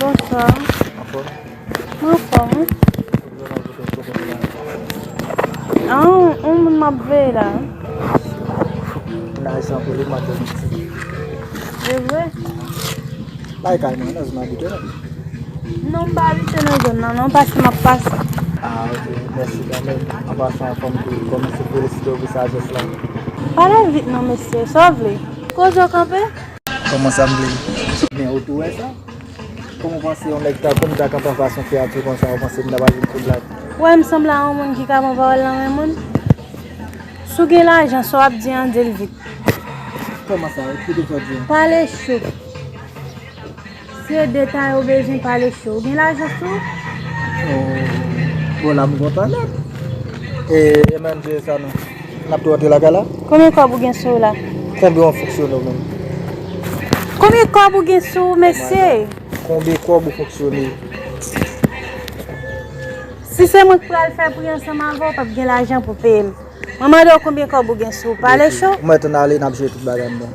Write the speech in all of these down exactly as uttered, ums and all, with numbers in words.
Bonswa. Anfòm? Mwen anfòm, wi. Ah, yon moun m ap veye la. Moun Ayisyen anpil wi, m ap veye. Se vre? Bay kay mwen, nan zòn abite non. Non, m pa abite nan zòn nan, non, paske m ap pase. Ah, ok, mèsi kanmenm. An pasan, fò m tou kòmanse felisite w pou sajès la. Pale vit non, mesye, sa w vle? Koze w kanpe? Kòman sa m vle? Men ou tou wè sa? Kòman w panse yon nèg ta, kòm ta kanpe anfas yon kreyati konsa, ou panse m ta pral vin fè blag? Ou wè m sanble a yon moun ki ka pran pawòl nan men moun? Si w gen lajan, sa w ap di an, di l vit. Kòman sa? Eksplike sa w di an. Pale cho. Se detay ou bezwen, pale cho. Ou gen lajan sou ou? Oh, bon, la m kontan nèt. E, e manje sa non. N ap tou rantre lakay la? Konbyen kòb ou gen sou ou la? Konbyen w fonksyone ou menm? Konbyen kòb ou gen sou ou, mesye? Konbyen kòb ou fonksyone? Si se mwen k pral fè pri ansanm avè w, w p ap gen lajan pou peye m. Mwen mande w konbyen kòb ou gen sou ou, pale cho. Mwen tou n ale, n ap jere tout bagay anndan.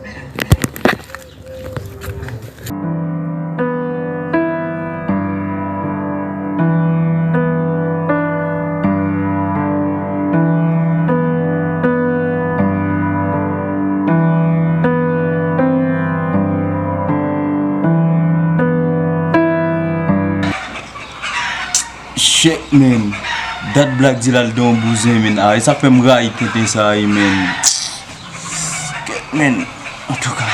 Shit, man. Dat Black di l al de yon bouzen, man. Ah, e sa k fè m rayi tenten sa a, man. Kèt, man. Antouka.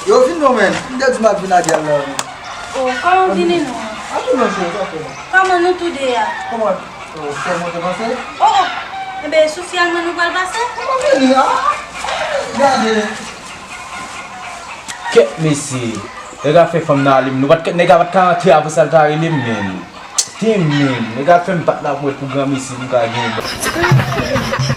Yo vin non, man. M te di m ap vin a dyal la, man. Oh, kòman w vini non? Ap vin non, cheri, sa fè non. Kòman nou tou de a? Kòman? Oh, sèl mwen te panse? Oh, oh. Enben, sou syèl mwen nou pral pase? Kòman vini a? Gade. Kèt mesye. Nèg la fè fanm nan ale m. Nou pa t, nèg la pa t ka antre apre sa l ta rele m, man. Damn, man. Nèg la fè m bat la pou mwen pou granmesi m ka gen.